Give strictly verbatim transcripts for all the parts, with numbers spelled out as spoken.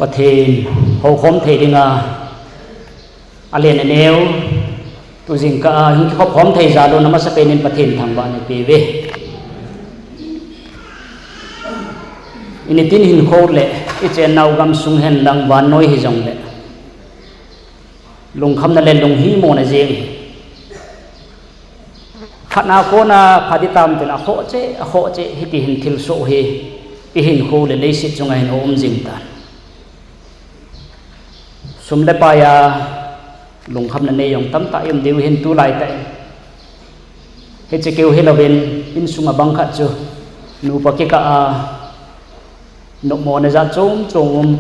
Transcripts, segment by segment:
Pathen houkhom thei dinga alen aneo, tujingkah a hung kikhop khom thei jal un amasapen in Pathen thangvah in eipeuve. Initin hinkho le ichennau gamsung henlang vannoi hijongle, lungkhamna le lunghimona jeng hi. Khatna kona phat itam tin akhoh cheh, akhoh cheh, hiti hin thilsoh hi ihinkho le leiset chunga hin aum jing tan. Sum le pai a lungkhamna nei jong tamtah i um diu hin tulai tah in. Hiche keu hilouvin, insunga bang khat chu nupa kikah a nopmona jat chom chom um,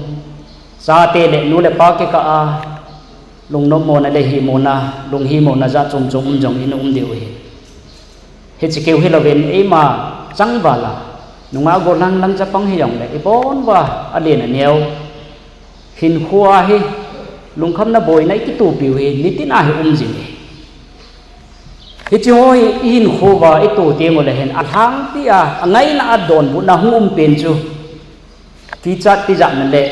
chate le nu le pa kikah a lungnopmona le himona, lunghimona jat chom chom um jong in um diu hi. Hiche keu hilouvin, eima changval a, nungah gollhang lang chapang hijongle, ibon uva alen aneo, hinkho a hi lungkhamna boina ikitopiu hi nitin a hi um jing e. Hiche ho hi ihinkho uva ito tengule hin alhangpi a, angaina a donbutna hung um pen chu, kichat tijatna le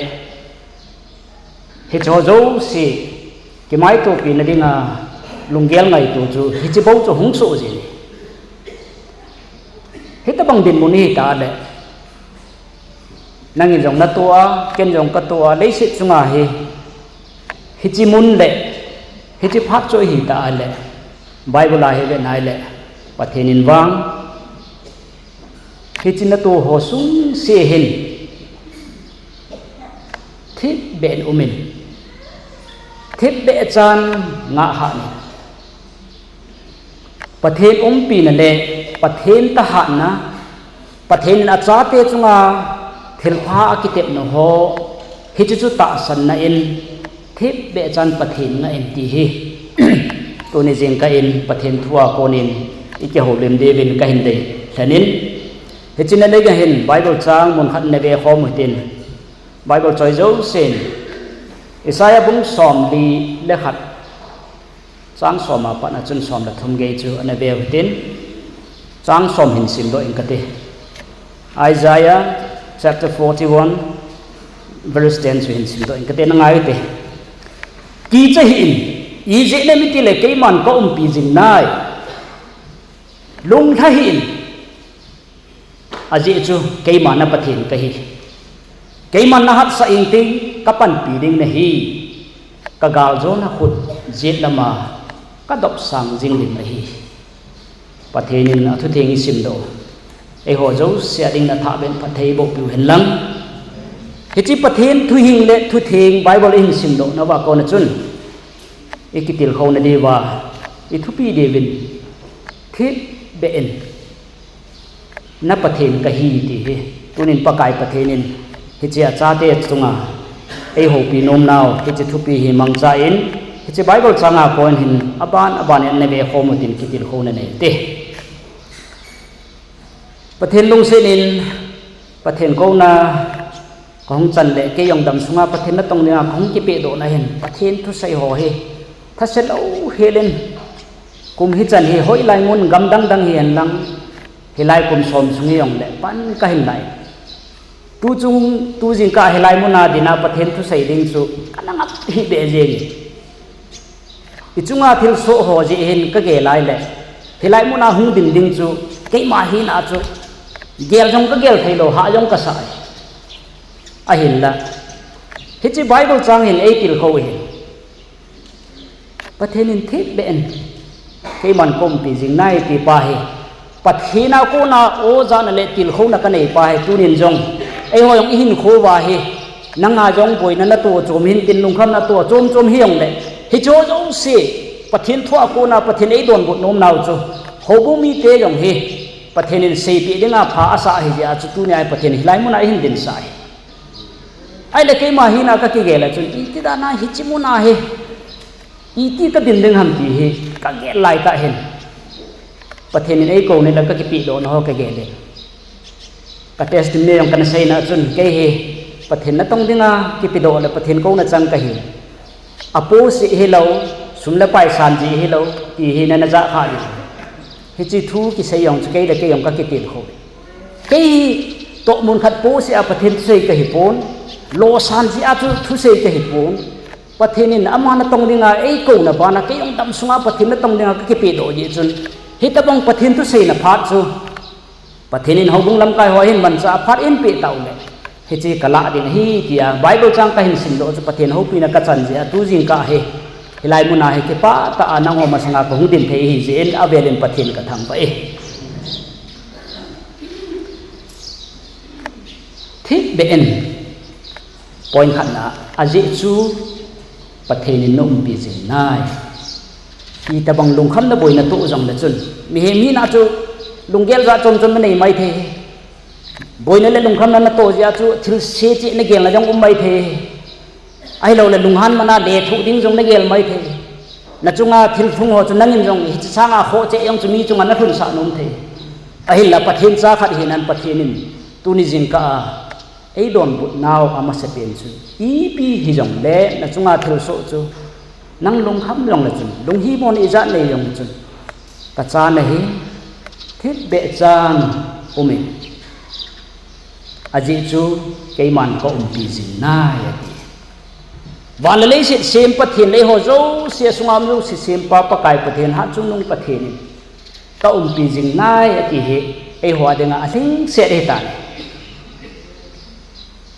hiche ho jouse kimaitopina dinga lunggel ngaito chu hiche bou chu hung soh jin e. Hitobang dinmun ihitah le, nangin jong nato a, ken jong kato a, leiset chunga hi hiche mun le hiche phat chu ihitah le, Bible a hi ve nai le, Pathen in vang hiche nato ho sungse hin thipbeh in umin, thipbeh chan ngah hahnin. Pathen umpina le Pathen tahatna, Pathen in achate chunga thilpha akitepna ho, hiche chu tahsanna in thipbeh chan Pathen ngah in ti hi tuni jingkah in Pathen thu a konin ikihoulim diuvin kahin deilhenin. Hiche na le kahin Bible chang mun khat na vekhom u hitin. Bible choi jousen Isaiah bung somli le khat, chang som a pat a chun som le thum gei chu ana veu hitin, chang som hin simdoh ing kate. Isaiah chapter forty-one, verse ten chu hin simdoh ing kate, na ngai ute. Kicha hih in, ijeh inem itile keiman kaumpi jing nai. Lunglha hih in, ajeh chu keima na Pathen kahi. Keiman nahatsah ingting, kapanpi ding nahi. Kagaljona khut jet lama kadopsang jing ding nahi. Pathen in athutheng isimdoh, eiho jouse a ding na thahbeh in phatthei eiboh piu henlang. Hiche Pathen thuhing le thutheng Bible ihin simdoh nauva kona chun, ikitilkhouna diuva, ithupi diuvin, thipbeh in na Pathen kahi ti hi tunin Pakai Pathen in hiche achate chunga eihoupi nomnau hiche thupi hi mangchan, hiche Bible changa kon hin aban aban in ana vekhom utin kitilkhouna neite. Pathen lungset in, Pathen kouna kahung chan le kei jong damsunga Pathen natong dinga kahung kipehdohna hin Pathen thusei ho hi thase louhel in, kum hichan hi hoilai mun gam dang dang hihenlang, hilai kum som sung hijongle pan kahin lai. Tu chung, tu jingkah hilai muna dinga Pathen thusei ding chu kana ngap hihbeh jengin. Ichunga thilsoh ho jeh hin kagel lai le, hilai muna hung ding ding chu keima hina chu gel jong kagel theilou, hah jong kasah e. Ahinla, hiche Bible chang hin eitilkhou hin, Pathen in thipbeh in keiman kaumpi jing nai ti pa hi, Pathen a kona ojahna le tilkhouna kanei pa hi, tunin jong eiho jong ihinkho uva hi, nanga jong boina nato chom hintin, lungkhamna to chom chom hijongle, hiche jouse Pathen thu a kona Pathen eidonbut nomnau chu, houbung mite jong hi Pathen in seipeh dinga pha asah ahijeh a chu tunia hi Pathen hilai muna eihin dinsah hi. Ahile keima hina kakigel a chun, iti dana hiche muna hi iti kadin ding ham ti hi kagel laitah hin, Pathen in eikou nile kakipehdohna ho kagel in, ka testimony jong kana seina chun, kei hi Pathen natong dinga kipedoh le Pathen kouna chang kahi. Apost jeh hilou, sum le pai san jeh hilou ti hi nana jah kha ding. Hiche thu kisei jong chu kei le kei jong kakitilkhou. Kei hi Tohmun khat po seh a Pathen thusei kahi pon. Losan jeh a chu thusei kahi pon. Pathen in ama natong dinga eikou na bana kei jong damsunga Pathen natong dinga kakipeh doh jeh chun, hitobang Pathen thusei na phat chu Pathen in houbung lamkai ho hin manchah a phat in peh tau le, hiche kalah ding ahi tia Bible chang kahin simdoh chu Pathen houpina kachan jeh a tu jingkah hi hilai muna hi kipah tah a nangho masanga kahung din thei ahi jeh in avel in Pathen kathangvah e. Thipbeh in, point khatna, ajeh chu Pathen in na umpi jing nai. Hitobang lungkhamna boina toh jongle chun, mihem hina chu lunggel jat chom chom nanei maithei. Boina le lungkhamna natoh jeh a chu thilse cheh nagelna jong um maithei. Ahilouleh lunghan mana lethuh ding jong nagel maithei. Nachunga thil lhung ho chu nangin jong hiche sanga khoh cheh jong chu mi chunga nalhunsah nom thei. Ahinla Pathen cha khat hinan Pathen in tuni jingkah a eidonbut nau amasapen chu, ipi hijongle nachunga thilsoh chu nang lungkham jongle chun, lunghimona ijat nei jongle chun, kacha nahi, thipbeh chan umin, ajeh chu keiman kaumpi jing nai ati. Van le leiset sem Pathen le eiho jouse asunga um jouse sempa Pakai Pathen, Hatchungnung Pathen in kaumpi jing nai ati hi eiho a dinga alhingset ahitai.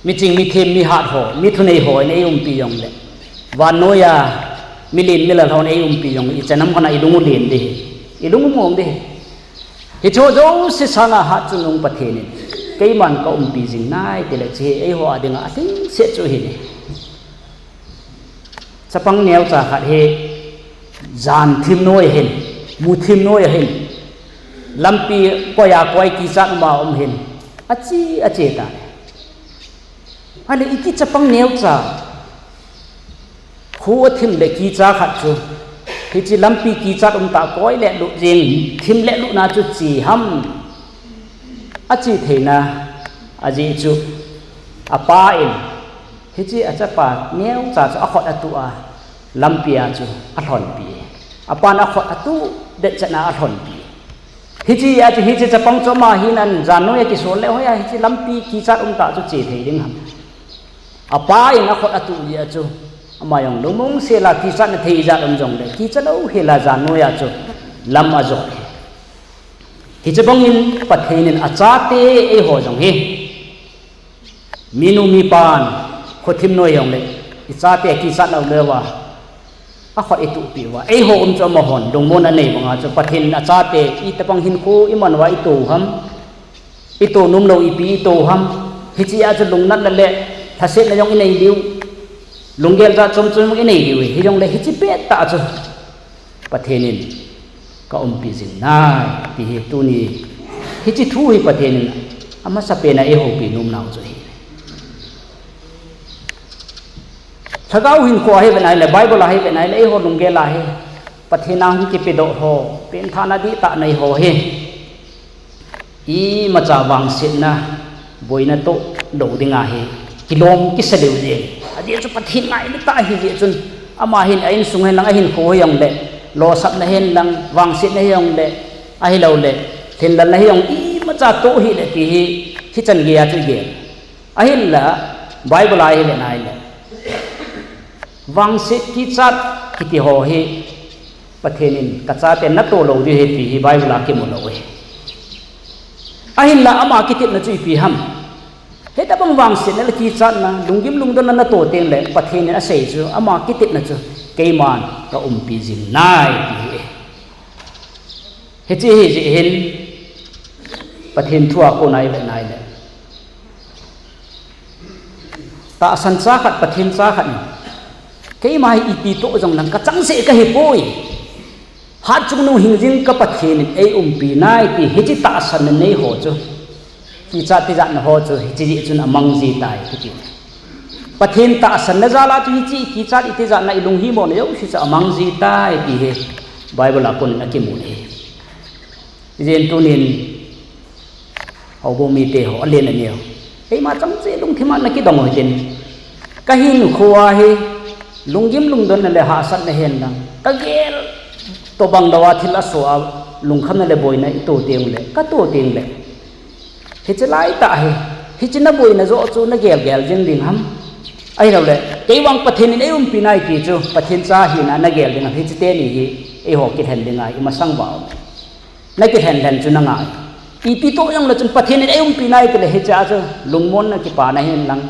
Miching, mithem, mihat ho, mithunei hon eiumpi jongle, vannoiya milen milal hon eiumpi jongle, ichan ham khat a ilung ulen ding, ilung umong ding. Hicheho jouse sanga Hatchungnung Pathen in keiman kaumpi jing nai tile hiche hi eiho a dinga alhingset chu ahi. Chapang neocha khat hi jan thim noi ahin, mu thim noi ahin, lampi koiya koi kichat uma um hin, ache ache tai. Ahile iti chapang neocha, kho athim le kicha khat chu, hiche lampi kichat umtah koi le lut jeng, thim le lutna chu che ham? Ache theina ajeh chu, apa in hiche achapa neocha chu akhut atuh a, lampia chu alhonpi. Apan akhut atuh det chetna alhonpi. Hichea chu hiche chapang chu ama hinan jan noiya kisol le hoiya hiche lampi kichat umtah chu che thei ding ham? Apa in akhut atuh jeh a chu ama jong lungmong sela kichatna thei ijat um jongle kicha louhela jan noiya chu lam ajot. Hiche bangin Pathen in achate eiho jong hi, minu mipan, khothim noi jongle, ichate kichat lou leuva, akhut ituhpeh uva, eiho um chu amahon lungmon anei banga chu Pathen in achate itobang hinkho iman uva ito u ham, ito nomlou ipi ito u ham? Hichea chu lungnatna le lhasetna jong inei diu, lunggel jat chom chom jong inei diu, hijongle hiche pettah chu Pathen in kaumpi jing nai ti hi tuni hiche thu hi Pathen in amasapen a eihoupi nomnau chu ahi. Lhagao hinkho a hi vet nai le, Bible a hi vet nai le, eiho lunggel a hi Pathen a hung kipedoh ho, pengthahna dihtah nei ho hi imacha vangsetna boina toh lou dinga hi kilom kisa leu jeng. Ajeh chu Pathen ngailutah ahi jeh chun, ama hin a insung hen lang, ahinkho hijongle, losapna hen lang, vangsetna hijongle, ahiloule lhinlelna hijong imacha toh hile ti hi hichan geiya chu igel. Ahinla Bible a hi vet nai le, vangset kichat kiti ho hi Pathen in kachaten natoh lou diu ahi ti hi Bible a kimu lou ahi. Ahinla ama kitepna chu ipi ham? Hitobang vangsetna le kichatna, lunggim lungdonna natoh tengle Pathen in asei chu ama kitepna chu, keiman kaumpi jing nai ti hi. Hiche hijeh hin Pathen thua kona ivet nai le, tahsan cha khat, Pathen cha khat in, keima hi ipi toh jong lang kachangseh kahipoi, Hatchungnung hingjing ka Pathen in eiumpi nai ti hiche tahsanna neiho chu, kichat tijatna ho chu hiche jeh chun amang jitai kiti. Pathen tahsanna jal a chu hiche kichat itijatna, ilunghimona jouse chu amang jitai ti hi Bible a konin akimu ahi. Hijeh in tunin houbung miteho, alen aneo, keima changcheh lungthima nakidong u hitin, kahinkhoa hi lunggim lungdonna le hahsatna hen lang, kagel tobang louva thil aso a lungkhamna le boina ito tengle, kato tengle, hiche laitah hi Hiche naboina joh chu nagel gel jing ding ham? Ahilouleh, kei vang Pathen in eiumpi nai ti chu, Pathen cha hina nagel ding ham? Hiche teni hi, eiho kilhen dinga, imasang uva um. Nakilhen lhen chu nangai. Ipi toh jongle chun Pathen in eiumpi nai tile hichea chu lungmonna kipana hinlang,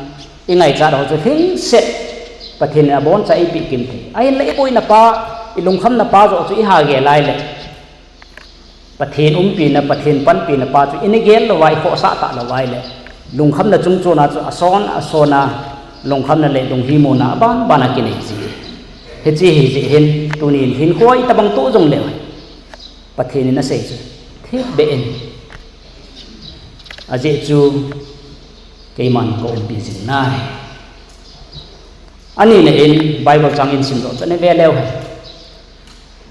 ingaichat ho chu lhingset, Pathen in aboncha eipeh kim thei. Ahinla iboina pa, ilungkhamna pa joh chu iha gel laile, Pathen umpina, Pathen panpina pa chu ina gel louva, ikhohsah tah louva ahile, lungkhamna chungchona chu ason, asona, lungkhamna le lunghimona aban bana kinei ji. Hiche hijeh hin, tunin hinkho itobang toh jongle, Pathen in asei chu, thipbeh in. Ajeh chu, keiman kaumpi jing nai. Anina in, Bible chang in simdoh chu ana ve leu hen.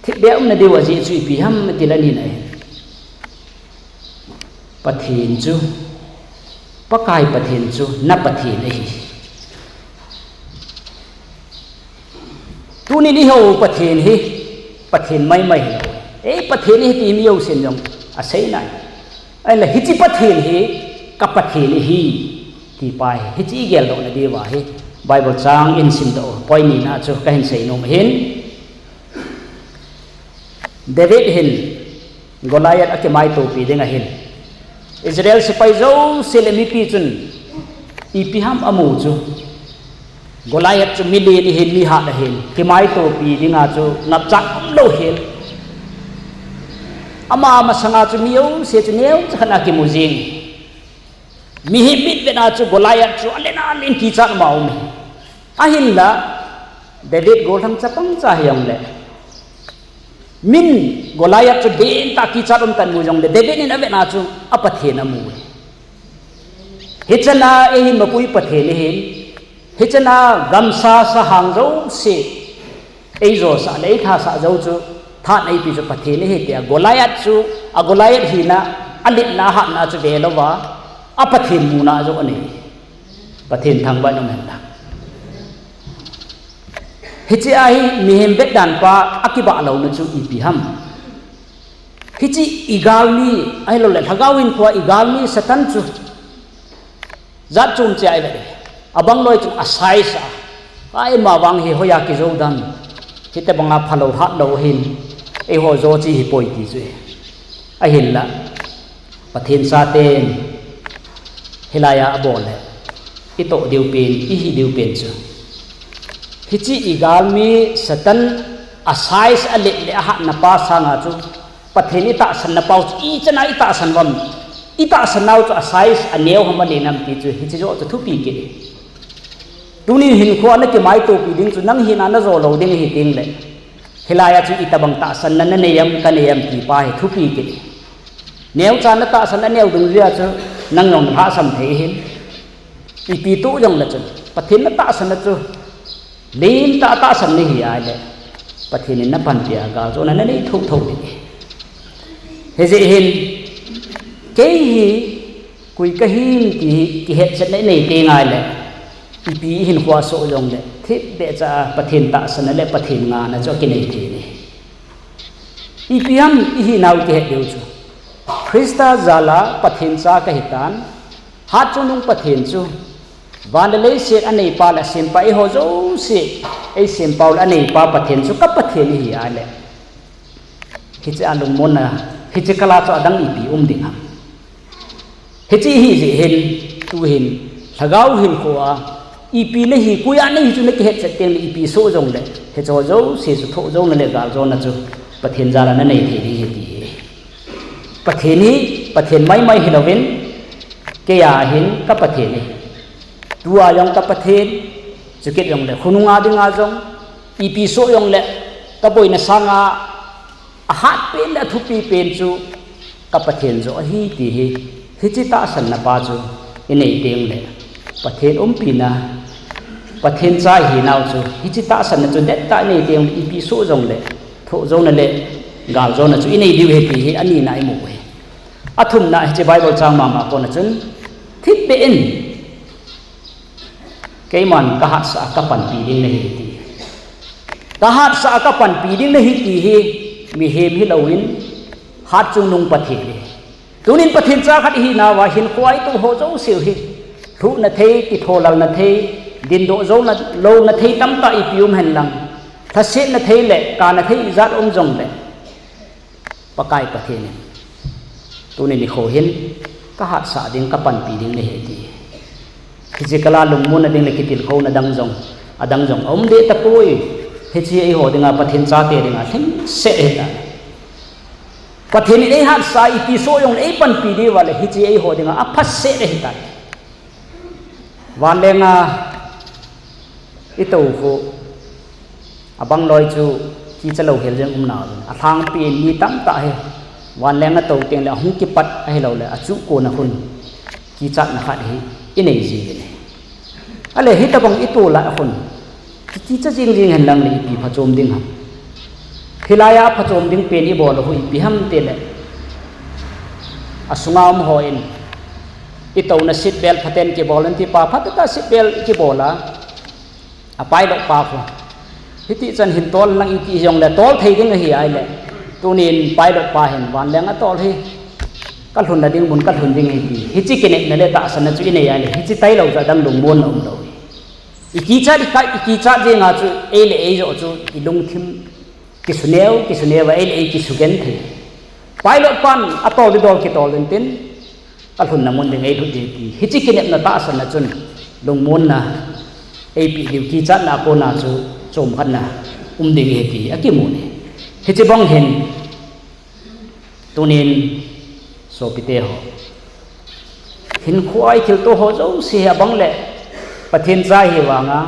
Thipbeh a umna diu ajeh chu ipi ham itile anina in, Pathen chu, Pakai Pathen chu na Pathen ahi. Tunin ihou Pathen hi, Pathen maimai hilou. Ei Pathen ahi ti mi jousen jong asei nai. Ahinla hiche Pathen hi, ka Pathen ahi, ti pa hi, hiche igeldohna diuva hi, Bible chang in simdoh, point nina chu kahin seinom ahin. David hin, Goliath akimaitopi ding ahin, Israel sepai jouse le mipi chun ipi ham amu chu. Goliath chu milen ahin, mihat ahin, kimaitopi dinga chu ngapchat umlou hel. Ama masanga chu mi jouse chu neocha khat a kimu jing. Mihem mitvetna chu Goliath chu alen alen kichat ma um ahi. Ahinla, David gollhang chapang cha hijongle, min Goliath chu dentah kichat umtah in mu jongle, David in avetna chu a Pathen amu. Hichana eihin mapui Pathen ahin, hichana gamsa sahang jouse eijosah le eithasah jou chu, thaneipi chu Pathen ahi tia Goliath chu, a Goliath hina, aletna, ahatna chu velouva, a Pathen muna joh anei. Pathen thangvah in um hen lang. Hichea hi mihem vetdan pa akibah louna chu ipi ham? Hiche igalmi, ahiloule lhagao hinkhoa igalmi Satan chu jat chom cheh a ivet e. Abang loi chun a size a, a, eima vang hi hoiya kijou dam, hitobanga phalou hatlou hin, eiho jo chi hipoi ti chu e. Ahinla, Pathen chaten hilaiya abol le itoh diu pen, ihi diu pen chu, hiche igalmi Satan a size alet le ahatna pa sanga chu Pathen itahsanna pau chu ichana itahsan uvam? Itahsan nau chu a size aneo ham alen ham ti chu hiche joh chu thupi kit e. Tunin hinkhoa nakimaitopi ding chu nang hina najo lou ding ahi tengle, hilaiya chu itobang tahsanna nanei am, kanei am ti pa hi thupi kit e. Neocha natahsan aneo dungjui a chu nang jong nalhahsam thei ahin. Ipi toh jongle chun Pathen natahsanna chu lentah a tahsan nahi ahile, Pathen in napanpia galjona nanei thouthou ding ahi. Hijeh hin, kei hi koi kahim ti kihetchetna inei teng ahile, ipi ihinkhoa soh jongle thipbehcha a Pathen tahsanna le Pathen ngana chu akinei thei ahi. Ipi ham ihinau kihet diu chu, Christa jal a Pathen cha kahitan, Hatchungnung Pathen chu van le leiset aneipa le asempa, eiho jouse eisempau le aneipa Pathen chu ka Pathen ihi ahile, hiche a lungmonna, hiche kal a chu adang ipi um ding ham? Hiche ihi jeh hin, tuhin lhagao hinkhoa ipi nahi, koia nahi chu nakihetchet tengle ipi soh jongle, hicheho jouse chu thohjouna le galjona chu Pathen jal a nanei thei ding ahi ti hi. Pathen hi Pathen maimai hilouvin, keia hin ka Pathen ahi. Tua jong ka Pathen, chukit jongle khonunga dinga jong, ipi soh jongle kaboina sanga ahatpen le athupipen chu ka Pathen joh ahi ti hi, hiche tahsanna pa chu inei tengle, Pathen umpina, Pathen cha ihinau chu hiche tahsanna chu dettah inei tengle, ipi soh jongle thohjouna le galjona chu inei diu ahi ti hi anina imu u ahi. Athumna hiche Bible chang mama kona chun, thipbeh in, keiman kahatsah a kapanpi ding nahi ti. Kahatsah a kapanpi ding nahi ti hi, mihem hilouvin, hatchungnung Pathen ahi. Tunin Pathen cha khat ihinauva hinkhoa itoh ho jouseu hi Thuhna thei, kitholalna thei, dindoh jouna louna thei tamtah ipi um henlang, lhasetna thei le kana thei ijat um jongle, Pakai Pathen in tuni nikho hin kahatsah ding, kapanpi ding nahi ati. Hiche kala lungmonna ding le kitilkhouna dang jong, adang jong aum deh tapoi. Hiche eiho dinga, Pathen chate dinga lhingset ahitai. Pathen in eihatsah, ipi soh jongle eipanpi diuva le hiche eiho dinga aphaset ahitai. Vanlenga itou khu, abang loi chu kicha lou hel jeng um nauvin, alhangpi in mi tamtah hi vanlenga tou tengle ahung kipat ahiloule achuh kona khun kichatna khat hi inei jiuvin ahi. Ale hitobang itoh lah khun kikicha jing jing henlang le ipi phachom ding ham? Hilaiya aphachom ding pen ibol u hi ipi ham tile, asunga umho in itouna seat belt phaten kibol in tipa, phatah a seat belt kibol a, a pilot pa khu hitichan hin tol lang iti jongle tol thei ding ahi ahile, tunin pilot pa hin vanlenga tol hi kalhunna ding mun kalhun ding ahi ti, hiche kinepna le tahsanna chu inei ahile, hiche tailou chu adang lungmonna umlou hi. Ikichat, ikichat jenga chu ei le ei joh chu ilungthim kisuneu kisuneu a, ei le ei kisugenthei. Pilot pan atol didol kitol intin, kalhunna mun ding eilhut ding ti, hiche kinepna tahsanna chun lungmonna eipeh diu, kichatna a kona chu chomkhatna um ding ahi ti akimun ahi. Hiche bang hin tunin sopiteho, hinkhoa ithilto ho jouse hi abang le Pathen cha hi vanga,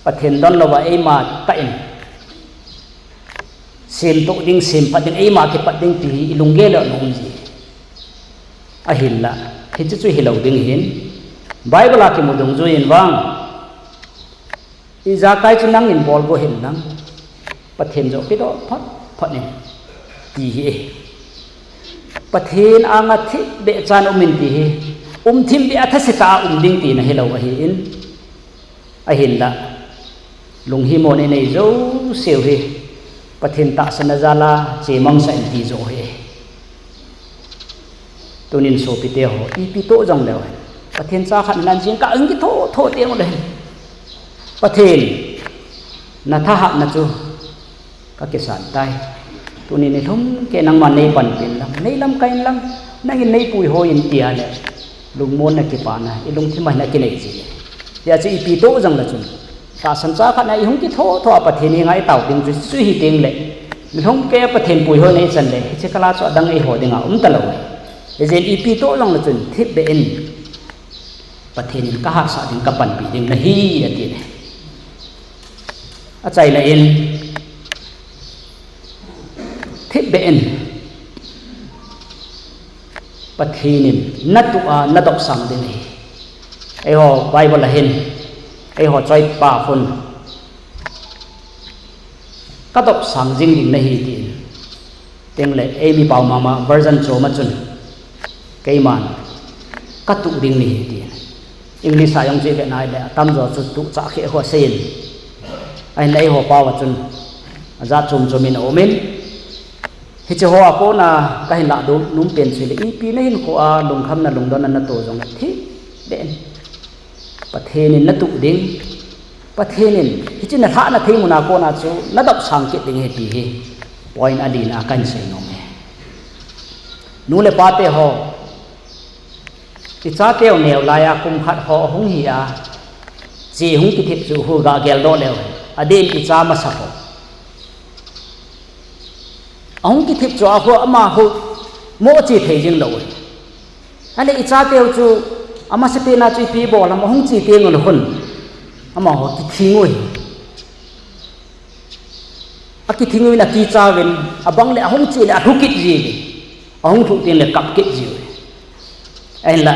Pathen donlouva eima tah in semtoh ding, semphat ding, eima kipat ding ti hi ilunggel a um ji. Ahinla hiche chu hilou ding ahin, Bible a kimu dungjuiyin vang, ijakai chu nangin bolgo hinlang, Pathen joh kidoh phot phot in, ti hi. Pathen anga thipbeh chan umin ti hi, umthim beh a thasetah a um ding tina hilou ahin, ahinla lunghimon inei jouseu hi Pathen tahsanna jala chemangsa in ti joh hi. Tunin sopiteho, ipi toh jongleu hen, Pathen cha khat hinan jingkah hung kitho tho tengule hen, Pathen nathahatna chu kakisan tai. Tunin nilhum keiya nangman neipanpin lang, neilamkai inlang, nangin neipuihoi in tia le lungmonna kipana ilungthim a hin akinei ji. Hijeh chun ipi toh jongle chun tahsan cha khat a ihung kitho tho a Pathen henga itao ding chu, chu hi tengle, nilhum keiya Pathen puihoina ichan le hiche kala chu adang eiho dinga um talou. Hijeh in ipi toh jongle chun thipbeh in Pathen in kahatsah ding, kapanpi ding nahi, ati ne. Achaina in, thipbeh in Pathen in natuh a nadopsang ding ahi. Eiho Bible a hin, eiho choipa khun kadopsang jing ding nahi tin, tengle eimi pao mama version chom a chun, keiman katuh ding nahi tin, English a jong chu ivet nai le atamjo chu tuhchah kheh ho aseiyin, ahinla eiho pao a chun ajat chom chom in aumin, hiche hoa kona kahin lahdoh nom pen chu hile, ipi nahinkhoa lungkhamna lungdonna nato jongle thipbeh in Pathen in natuh ding, Pathen in hiche nalhahna thei muna kona chu nadopsang kit ding ahi ti hi point alina kahin seinom e. Nu le pateho, ichateu neo laiya kum khat ho ahung hi a, che hung kithip chu khu gageldoh leu, adeh in icha masaho ahung kithip chu a khu amaho moh che thei jing lou. Ale ichateu chu amasapena chu ipi bol ham, ahung che tengule khun amaho kithing u hi. Akithing uvin akicha uvin, abang le ahung che le alhu kit jiuvin, ahung lhuh tengle kap kit jiuvin. Ahinla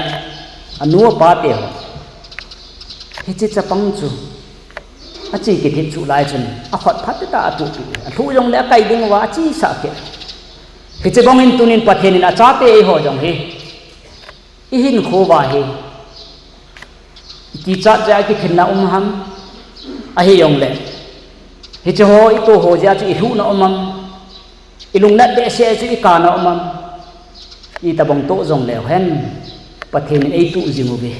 anu apateho, hiche chapang chu ache kithip chu lai chun akhut phatah a atuhpeh, alhu jongle akai ding uva achesah kit. Hiche bangin tunin Pathen in achate eiho jong hi ihinkho uva hi ikichat jeh a kithinna um ham, ahijongle hiche ho itoh ho jeh a chu ilhuhna um am, ilungnat behseh a chu ikana um am, itobang toh jongleu hen Pathen in eituh jing uve.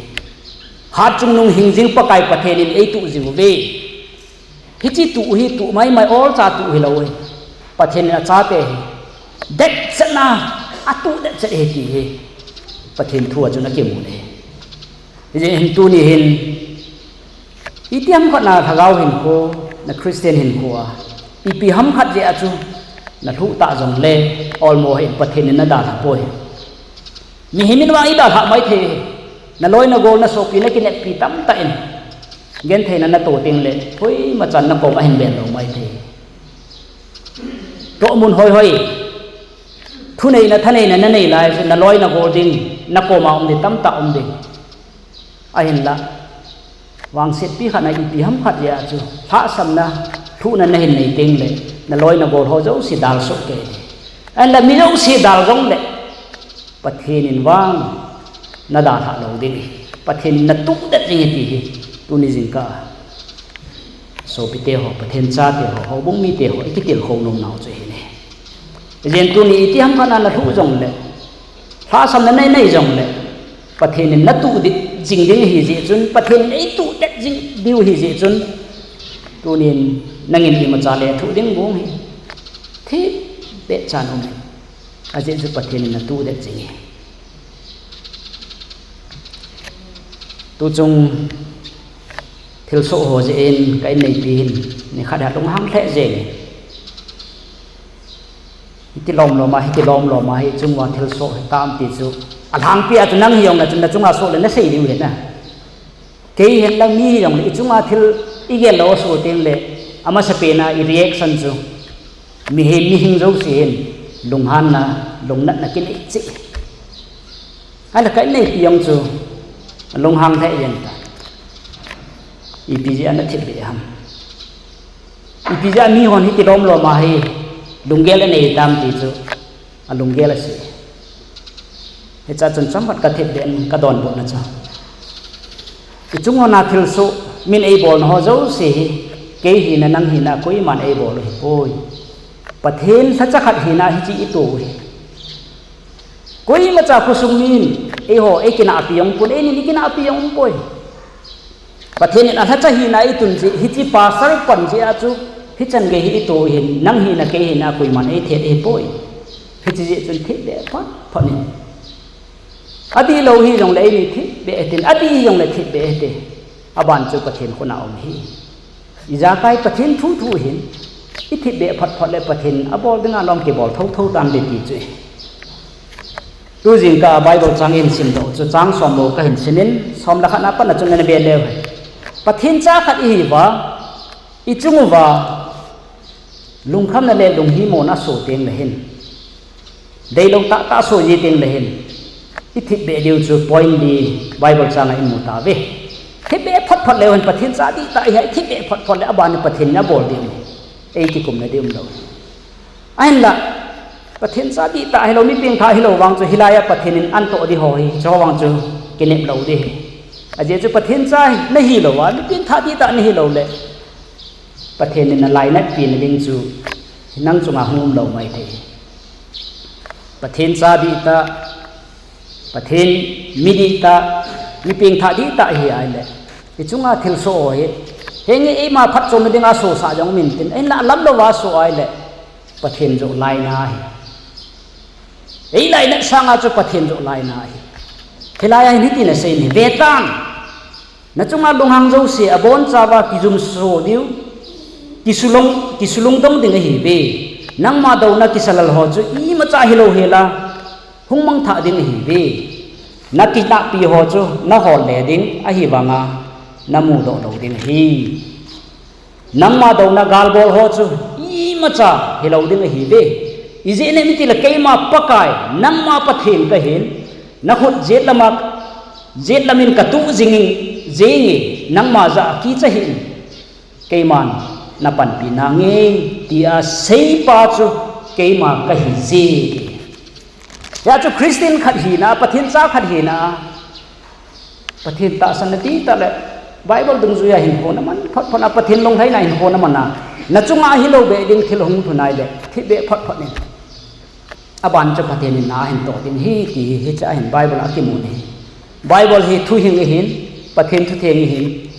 Hatchungnung hingjing Pakai Pathen in eituh jing uve. Hiche tuh hi tuh maimai olcha tuh hilou hi. Pathen in achate hi detchetna, atuh detchet hi ti hi Pathen thu a chun akimun ahi. Hijeh hin tuni hin, itiham khat na lhagao hinkho, na Christian hinkho a, ipi ham khat jeh a chu nalhuh tah jongle, olmo hin Pathen in nadalha poi. Mihem in vang idalhah maithei. Naloi nagol nasopi nakineppi tamtah in gentheina nato tengle koimachan nakom ahin bel lou maithei. Tohmun hoihoi, thuneina thaneina nanei lai chu naloi nagol ding, nakoma um ding tamtah um ding. Ahinla, vangsetpi khat na ipi ham khat jeh a chu lhahsamna, lhuhna nahin nei tengle, naloi nagol ho jouse dalsoh kei ding. Ahinla mi jouse dal jongle, Pathen in vang nadalhah lou ding ahi. Pathen in natuh det ding ahi ti hi tuni jingkah a sopite ho, Pathen chate ho, houbung mite ho ikitilkhou nomnau chu ahi ne. Ijeh inem itile tuni itiham khat na nalhuh jongle, lhahsamna nanei jongle, Pathen in natuh jing ding ahijeh chun, Pathen in eituh det jing diu ahijeh chun, tunin nangin imacha lethuh ding gong hi thipbeh chan um in, ajeh chu Pathen in natuh det jing ahi. Tuchung thilsoh ho jeh in ka inneipi hin nikhat hi alunghang lheh jeng in, hiti lomlom a, hiti lomlom a hi ichunguva thilsoh hitam ti chu alhangpi a chu nang hijongle chun nachunga soh le nasei diu ahi na. Kei hihen lang mi hijongle ichunga thil igel lou asoh tengle, amasapen a ireaction chu mihem mihing jouse hin lunghanna, lungnatna kinei cheh. Ahile ka inneipi jong chu lunghang lheh jeng tan. Ipi jeh a nathipbeh ham? Ipi jeh a mihon hiti lomlom a hi lunggel anei tam ti chu alunggel asei. Hichea chun chomkhat kathipbeh in kadonbutna chu, ichunguva thilsoh, min eibolna ho jouse hi kei hina, nang hina, koiman eibol u ahipoi. Pathen lhacha khat hina hiche ito u ahi. Koimacha khosung min eiho eikinahpi jong pon, einin ikinahpi jong poi. Pathen in alhacha hina itun jeh, hiche pastor pan jeh a chu hichan gei hi ito u ahin, nang hina kei hina koiman eithet ahipoi. Hiche jeh chun thipbeh phot phot in. Adihlou hijongle eini thipbeh hitin, adih hijongle thipbeh hite. Aban chu Pathen khut a um ahi. Ijakai Pathen thu thu hin ithipbeh phot phot le Pathen abol dinga lom kibol thotho tante ti chu ahi. Tujingkah a Bible chang ihin simdoh chu chang som bou kahin simin, som le khat na pat a chun nana vet leu hen. Pathen cha khat ihiuva, ichunguva lungkhamna le lunghimona asoh tengle hin, deilou tahtah asoh ji tengle hin, ithipbeh diu chu point li Bible chang a imu tauve. Thipbeh phot phot leu hen Pathen cha dihtah ihi a, ithipbeh phot phot le aban hi Pathen in abol diu, eikikumna ding umlou. Ahinla, Pathen cha dihtah hilou, mi pengthah hilou vang chu hilai a Pathen in anatoh ding ho hi, hiche ho vang chu kinep lou ding ahi. Ajeh chu Pathen cha nahilouva, mi pengthah dihtah nahiloule, Pathen in alainatpi na ding chu nang chunga hung umlou maithei. Pathen cha dihtah, Pathen mi dihtah, mi pengthah dihtah ihi ahile, ichunga thilsoh ho hi, henge eima phatchomna dinga sohsah jong um intin, ahinla alamlouva soh ahile, Pathen joh laina ahi. Eilainat sanga chu Pathen joh laina ahi. Hilai a hin hitin asei in ahi, vetan, nachunga lunghang jouse abonchauva kijumso diu, kisulung, kisulungdong ding ahiuve. Nangma douna kisalal ho chu imacha hilou hela, hung mangthah ding ahiuve. Nakinahpi ho chu nahol le ding ahivanga namudoh lou ding ahi. Nangma douna galbol ho chu imacha hilou ding ahiuve. Ijeh inem itile keima Pakai, nangma Pathen kahin, nakhut jet lama, jet lamin katuh jing, jenge, nangma jah a kicha hih in, keiman napanpi nange, tia seipa chu keima kahije. Hijeh chun Christian khat hina, Pathen cha khat hina, Pathen tahsanna dihtah le Bible dungjuia hinkho naman phot phot a, Pathen lunglhaina hinkho naman a, nachunga ahilou beh ding thil hung lhun ahile, thipbeh phot phot in. Aban chu Pathen in na ahin toh ding ahi ti hi, hichea hin Bible a kimun ahi. Bible hi thuhing ahin, Pathen thutheng hi,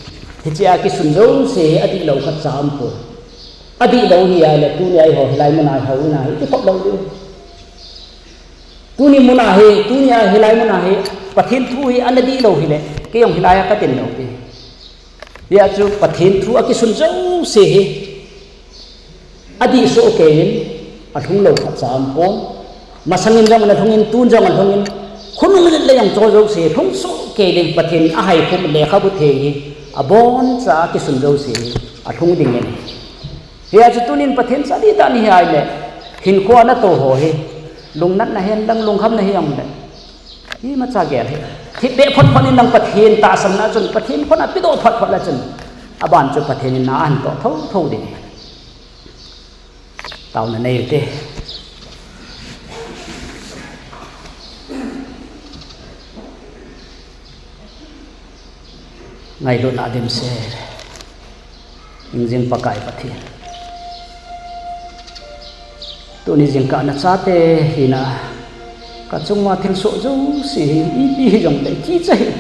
hichea kisun jouse hi adihlou khatcha aumpoi. Adihlou hi ahile tunia eiho hilai muna ihou ina hi kikhop lou diu. Tuni muna hi, tunia hilai muna hi, Pathen thu hi ana dihlou hile, kei jong hilai a katin lou pi. Hijeh chun Pathen thu a kisun jouse hi adih sohkei in, alhung lou khatcha aumpon. Masangin jong ana lhungin, tun jong ana lhungin, khonung le jong cho jouse lhung sohkei in, Pathen in ahaikhum lekhabu theng hi, aboncha a kisun jouse hi alhung ding in. Hijeh chun tunin Pathen cha ding tah nahi ahile, hinkho a nato ho hi, lungnatna hihen lang lungkhamna hijongle, imacha gel hih. Thipbeh photphot in lang Pathen tahsanna chun, Pathen khut a pedoh photphot le chun, aban chu Pathen in na ahin toh thotho ding. Taona nei ute. Ngailutna dimset. Hingjing Pakai Pathen, tuni jingkah nachate hina, kachunga thilsoh jouse hi, ipi hijongle kicha hih.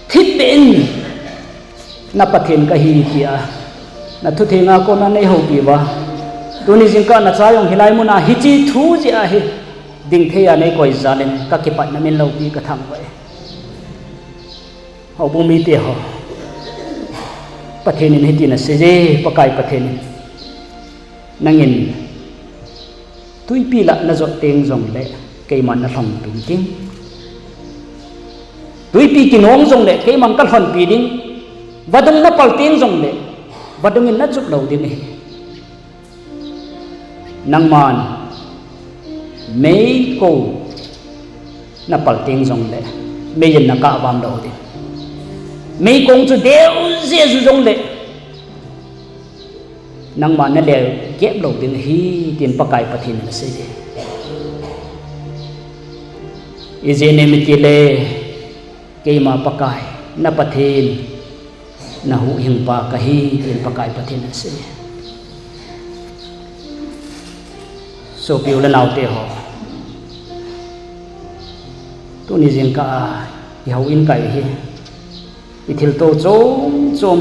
Thipbeh in na Pathen kahi tia nathutheng a kona neihoupi uva, tuni jingkah nacha jong hilai muna hiche thu jeh a hi dingthei a neikoi jal in kakipatna min loupi kathangvah e. Houbung mite ho, Pathen in hitin aseiye, Pakai Pathen in, nangin twipi lah najot teng jongle keiman nalhonpi ding. Twipi kinong jongle keiman kalhonpi ding. Vadung napal teng jongle vadung in nachup lou ding ahi. Nangman meikong napal teng jongle mei in nakah vam lou ding. Meikong chu deu jeh a ju jongle nangman nalel gep lou ding ahi, tin Pakai Pathen in aseiye. Ijeh inem itile keima Pakai, na Pathen, nahuhhingpa kahi, tin Pakai Pathen in asei. Sopi u le naote ho, tuni jingkah a ihouin kahi, ithilto chom chom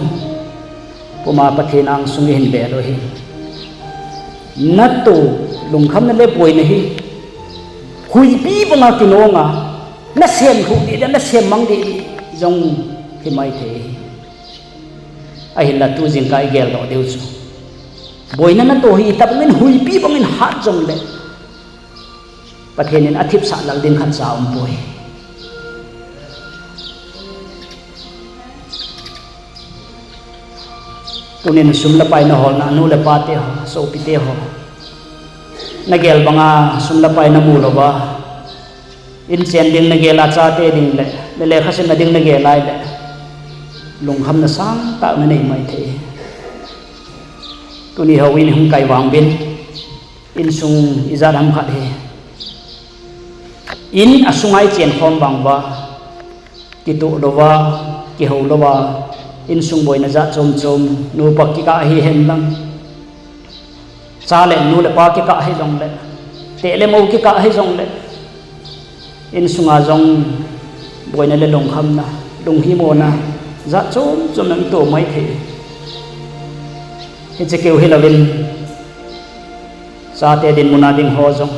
puma Pathen angsung ihin bel u ahi. Nato lungkhamna le boina hi huipi banga kinonga, nasem lhuh ding le nasem mang ding jong himaithei ahi. Ahinla tu jingkah igeldoh diu chu, boina nato hi itobangin huipi bangin hat jongle Pathen in athipsah lal ding khatcha aumpoi. Tunin sum le pai naholna, nu le pate ho, sopite ho, nagel banga sum le pai namu louva, inchen ding nagel a, chate ding le, le lekhasimna ding nagel a ahile, lungkhamna sangtah nanei maithei. Tuni houin hung kai vang uvin, insung ijat ham khat hi, in asunga ichen khom vang uva, kitoh louva, kihou louva, insung boina jat chom chom, nupa kikah hihen lang, cha le nu le pa kikah hijongle, teh le mo kikah hijongle, insunga jong boina le lungkhamna, lunghimona jat chom chom nang ito maithei. Hiche keu hilouvin, chate dinmuna ding ho jong,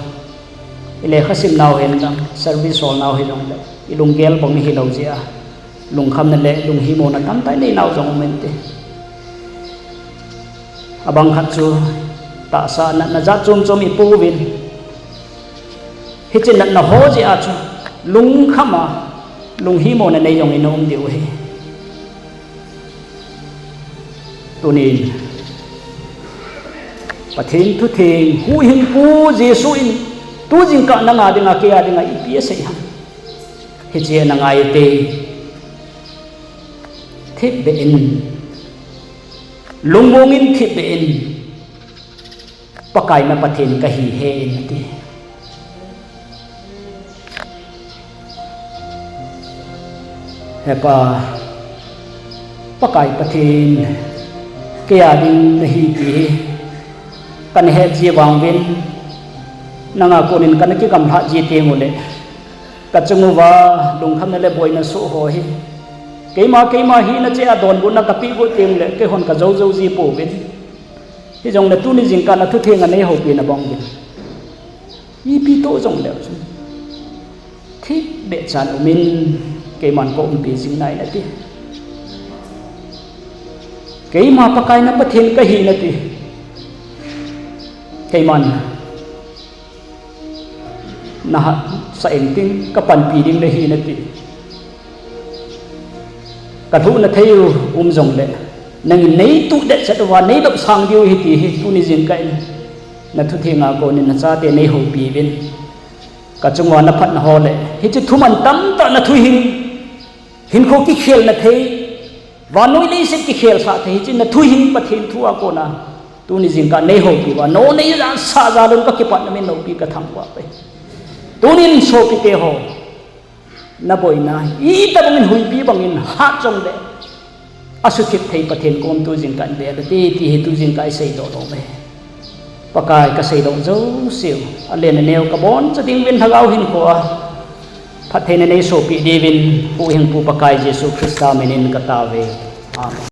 ilekhasim nau hihen lang, service hol nau hijongle, ilunggel bang hilou jeh a, lungkhamna le lunghimona tamtah inei nau jong um inte. Abang khat chu tahsa natna jat chom chom ipouvin, hiche natna ho jeh a chu lungkham a, lunghimona nei jong ina um diu ahi. Tunin Pathen thutheng, Huhhingpu Jesu in tu jingkah nanga dinga, keia dinga ipi asei ham? Hiche a nangai ute. Thipbeh in, lungmong in thipbeh in, Pakai na Pathen kahi hen ati. He Pa, Pakai Pathen, keia ding nahi ti hi kana het ji vang uvin, nanga konin kana kigamlha ji teng uleh, kachung uva lungkhamna le boina soh ho hi Keima, keima hina cheh a donbutna kapeh got teng le, keihon kajou jou ji pouvin. Hijongle tuni jingkah na thutheng a neihoupi na bang uvin. Ipi toh jongle chun. Thip beh chan umin, keiman kaumpi jing nai nati. Keima Pakai na Pathen kahi nati. Keiman. Nahatsah intin, kapanpi ding nahi nati. Kalhuhna thei u um jongle. Nangin neituh det chet uva, neilop sang diu ahi ti hi, tuni jingkah in. Na thutheng a konin nachate neihoupi uvin. Kachunga na phatna ho le. Hiche thuman tamtah na thuhing. Hinkho kikhelna thei. Vannoi leiset kikhelsah thei. Hiche na thuhing Pathen thu a kona. Tuni jingkah neihoupi uva. Nonei ja sa ja lun kakipatna min loupi kathangvah e. Tunin sopite ho. Naboina. Itobangin huipi bangin hat jongle. Asuthip thei Pathen kom tu jingkah in bel ute ti hi tu jingkah iseidoh nom e. Pakai kaseidoh jouseu. Alen aneo kaboncha ding uvin lhagao hinkho a. Phattheina neisopeh diuvin huhhingpu Pakai Jesu Christa minin katao e. Amen.